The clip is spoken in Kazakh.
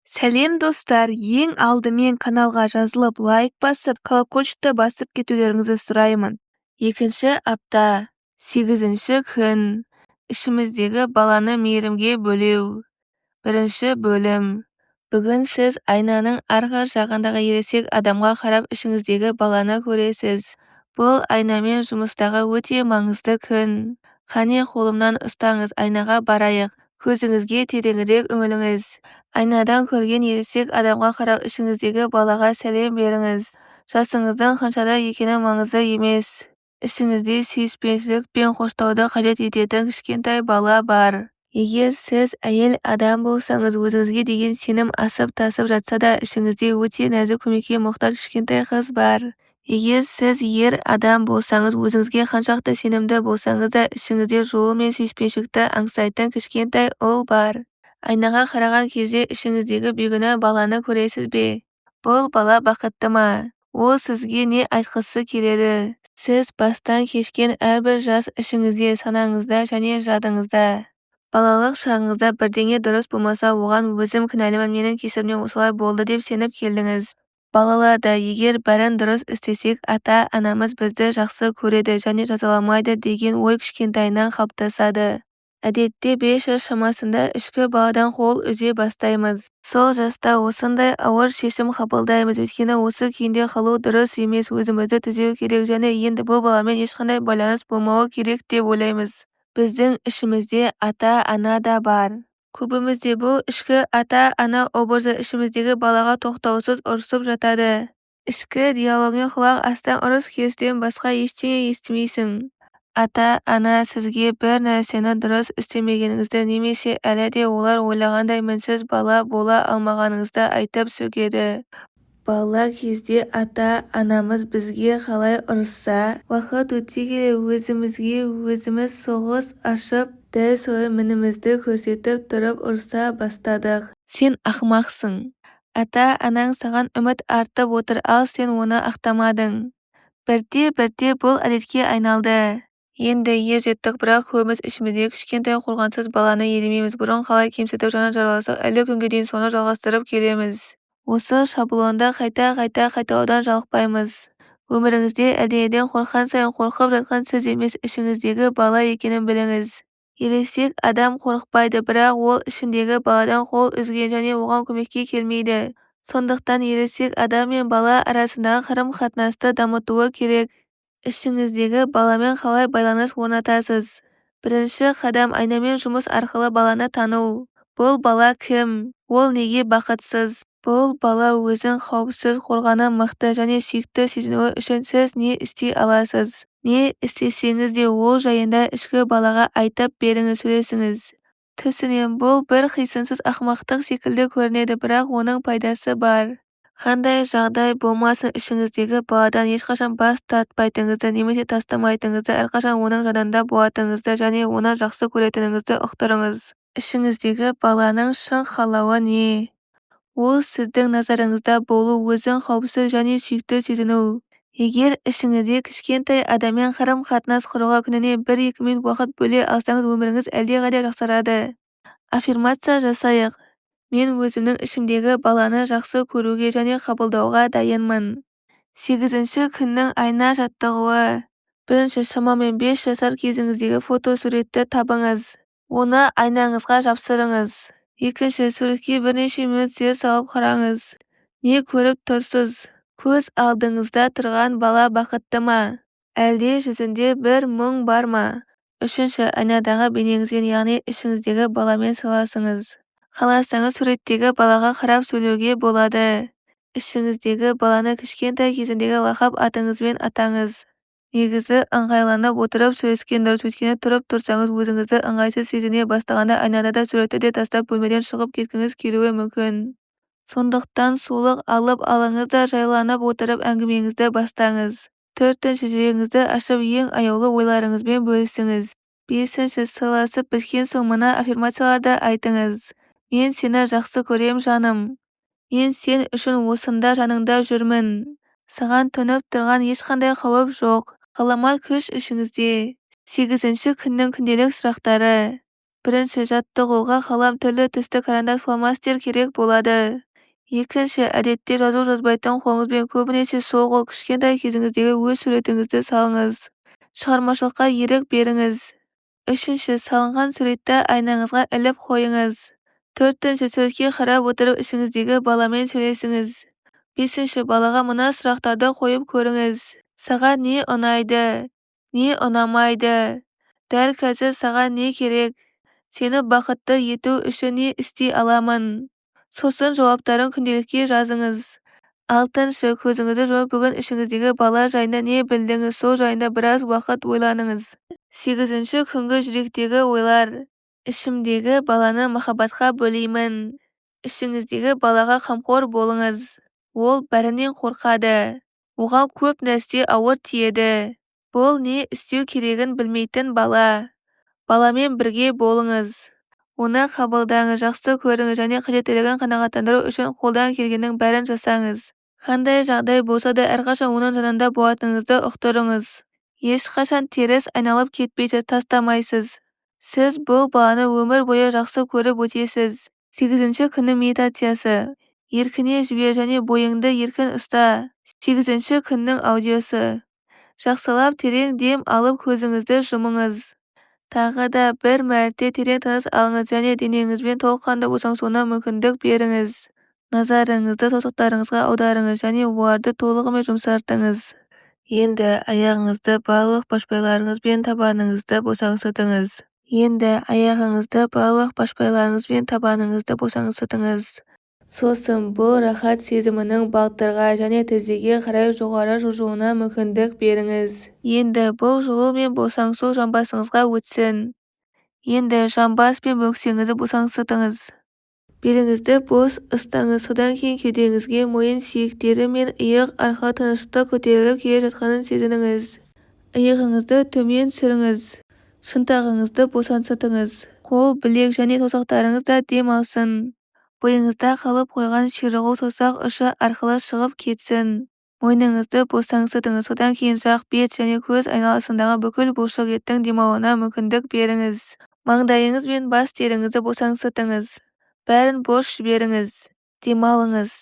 Сәлем, достар! Ең алдымен каналға жазылып, лайк басып, колокольчикті басып кетулеріңізді сұраймын. Екінші апта, сегізінші күн. Ішіміздегі баланы мейірімге бөлеу. Бірінші бөлім. Бүгін сіз айнаның арғы жағындағы ересек адамға қарап, ішіңіздегі баланы көресіз. Бұл айнамен жұмыстағы өте маңызды күн. Қане, қолымнан ұстаңыз, айнаға барайық. Көзіңізге тереңірек үңіліңіз. Айнадан көрген ересек адамға қарап, ішіңіздегі балаға сәлем беріңіз. Жасыңыздың қаншада екені маңызды емес. Ішіңізде сүйіспеншілік пен қоштауды қажет ететін кішкентай бала бар. Егер сіз әйел адам болсаңыз, өзіңізге деген сенім асып-тасып жатса да, ішіңізде өте нәзік, көмекке мұқтаж кішкентай қыз бар. Егер сіз ер адам болсаңыз, өзіңізге қаншалықты сенімді болсаңыз да, ішіңізде жылу мен сүйіспеншілікті аңсайтын кішкентай ұл бар. Айнаға қараған кезде ішіңіздегі бейкүнә баланы көресіз бе? Бұл бала бақытты ма? Ол сізге не айтқысы келеді? Сіз бастан кешкен әрбір жас ішіңізде, санаңызда және жадыңызда. Балалық шағыңызда бірдеңе дұрыс болмаса, оған өзім кінәлімін, менің кесірімнен осылай болды деп сеніп келдіңіз. Балаларда егер бәрін дұрыс істесек, ата-анамыз бізді жақсы көреді және жазаламайды деген ой кішкентайынан қалыптасады. Әдетте 5 жас шамасында ішкі баладан қол үзе бастаймыз. Сол жаста осындай ауыр шешім қабылдаймыз, өйткені осы күйінде қалу дұрыс емес, өзімізді түзеу керек және енді бұл баламен ешқандай байланыс болмауы керек деп ойлаймыз. Біздің ішімізде ата-ана да бар. Көбімізде бұл ішкі ата-ана образы ішіміздегі балаға тоқтаусыз ұрсып жатады. Ішкі диалогіне құлақ ассаң, ұрыс-керістен басқа ештеңе естімейсің. Ата-ана сізге бір нәрсені дұрыс істемегеніңізді немесе әлі де олар ойлағандай мінсіз бала бола алмағаныңызды айтып сөгеді. Бала кезде ата-анамыз бізге қалай ұрысса, уақыт өте келе өзімізге өзіміз соғыс ашып, дәл солай мінімізді көрсетіп тұрып ұрса бастадық. Сен ақымақсың. Ата-анаң саған үміт артып отыр, ал сен оны ақтамадың. Бірте-бірте бұл әдетке айналды. Енді ер жеттік, бірақ көбіміз ішіміздегі кішкентай қорғансыз баланы елемейміз. Бұрын қалай кемсітіп, жанын жараласақ, әлі күнге дейін соны жалғастырып келеміз. Осы шаблонды қайта-қайта қайталаудан жалықпаймыз. Өміріңізде әлденеден қорыққан сайын, қорқып жатқан сіз емес, ішіңіздегі бала екенін біліңіз. Ересек адам қорықпайды, бірақ ол ішіндегі баладан қол үзген және оған көмекке келмейді. Сондықтан ересек адам мен бала арасындағы қарым-қатынасты дамытуы керек. Ішіңіздегі баламен қалай байланыс орнатасыз? Бірінші қадам айнамен жұмыс арқылы баланы тану. Бұл бала кім? Ол неге бақытсыз? Бұл бала өзін қауіпсіз, қорғаны мықты және сүйікті сезінуі үшін сіз не істей аласыз? Не істесеңіз де, ол жайында ішкі балаға айтып беріңіз, сөйлесіңіз. Түсінем, бұл бір қисынсыз ақымақтық секілді көрінеді, бірақ оның пайдасы бар. Қандай жағдай болмасын, ішіңіздегі баладан ешқашан бас тартпайтыныңызды немесе тастамайтыныңызды, әрқашан оның жанында болатыныңызды және оны жақсы көретініңізді ұқтырыңыз. Ішіңіздегі баланың шын қалауы не? Ол сіздің назарыңызда болу, өзін қауіпсіз және сүйікті сезіну. Егер ішіңізде кішкентай адаммен қарым-қатынас құруға күніне 1-2 минут уақыт бөле алсаңыз, өміріңіз әлдеқайда жақсарады. Аффирмация жасайық. Мен өзімнің ішімдегі баланы жақсы көруге және қабылдауға дайынмын. Сегізінші күннің айна жаттығуы. Бірінші, шамамен 5 жасар кезіңіздегі фотосуретті табыңыз. Оны айнаңызға жапсырыңыз. Екінші, суретке бірнеше минут зер салып қараңыз. Не көріп тұрсыз? Көз алдыңызда тұрған бала бақытты ма? Әлде жүзінде бір мұң бар ма? Үшінші, айнадағы бейнеңізбен, яғни ішіңіздегі баламен сырласыңыз. Қаласаңыз, суреттегі балаға қарап сөйлеуге болады. Ішіңіздегі баланы кішкентай кезіндегі лақап атыңызбен атаңыз. Негізі ыңғайланып отырып сөйлескен дұрыс, өйткені тұрып тұрсаңыз, өзіңізді ыңғайсыз сезіне бастағанда айнаны да, суретті де тастап, бөлмеден шығып кеткіңіз келуі мүмкін. Сондықтан сулық алып алыңыз да, жайланып отырып әңгімеңізді бастаңыз. Төртінші, жүрегіңізді ашып, ең аяулы ойларыңызбен бөлісіңіз. Бесінші, сырласып біткен соң мына аффирмацияларды айтыңыз. Мен сені жақсы көрем, жаным. Мен сен үшін осында жаныңда жүрмін. Саған төніп тұрған ешқандай қауіп жоқ. Ғаламат күш ішіңізде. Сегізінші күннің күнделік сұрақтары. Бірінші, жаттығуға қалам, түрлі түсті карандаш, фломастер керек болады. Екінші, әдетте жазу жазбайтын қолыңызбен, көбінесе сол қол, кішкентай кезіңіздегі өз суретіңізді салыңыз. Шығармашылыққа ерік беріңіз. Үшінші, салынған суретті айнаңызға іліп қойыңыз. Төртінші, суретке қарап отырып ішіңіздегі баламен сөйлесіңіз. Бесінші, балаға мына сұрақтарды қойып көріңіз. Саған не ұнайды? Не ұнамайды? Дәл қазір саған не керек? Сені бақытты ету үшін не істей аламын? Сосын жауаптарын күнделікке жазыңыз. Алтыншы, көзіңізді жұмып, бүгін ішіңіздегі бала жайында не білдіңіз, сол жайында біраз уақыт ойланыңыз. Сегізінші күнгі жүректегі ойлар. Ішімдегі баланы махаббатқа бөлеймін. Ішіңіздегі балаға қамқор болыңыз. Ол бәрінен қорқады. Оған көп нәрсе ауыр тиеді. Бұл не істеу керегін білмейтін бала. Баламен бірге болыңыз. Оны қабылдаңыз, жақсы көріңіз және қажеттілігін қанағаттандыру үшін қолдан келгеннің бәрін жасаңыз. Қандай жағдай болса да әрқашан оның жанында болатыныңызды ұқтырыңыз. Ешқашан теріс айналып кетпейсіз, тастамайсыз. Сіз бұл баланы өмір бойы жақсы көріп өтесіз. Сегізінші күннің медитациясы. Еркіне жібер және бойыңды еркін ұста. Сегізінші күннің аудиосы. Жақсылап терең дем алып көзіңізді жұмыңыз. Тағы да бір мәрте терең тыныс алыңыз және денеңізбен толыққанды босаңсуына мүмкіндік беріңіз. Назарыңызды саусақтарыңызға аударыңыз және оларды толығымен жұмсартыңыз. Енді аяғыңызды барлық башпайларыңыз бен табаныңызды босаңсытыңыз. Енді аяғыңызды барлық башпайларыңыз бен табаныңызды босаңсытыңыз. Сосын бұл рахат сезімінің балтырға және тізеге қарай жоғары жылжуына мүмкіндік беріңіз. Енді бұл жылу мен босаңсу жамбасыңызға өтсін. Енді жамбас пен бөксеңізді босаңсытыңыз. Беліңізді бос ұстаңыз, содан кейін кеудеңізге мойын сүйектері мен иық арқылы тыныштық көтеріліп келе жатқанын сезініңіз. Иығыңызды төмен түсіріңіз. Шынтағыңызды босаңсытыңыз. Қол, білек және саусақтарыңыз да дем алсын. Бойыңызда қалып қойған ширығу саусақ ұшы арқылы шығып кетсін. Мойныңызды босаңсытыңыз, содан кейін жақ, бет және көз айналасындағы бүкіл бұлшық еттің демалуына мүмкіндік беріңіз. Маңдайыңыз бен бас теріңізді босаңсытыңыз. Бәрін бос жіберіңіз. Демалыңыз.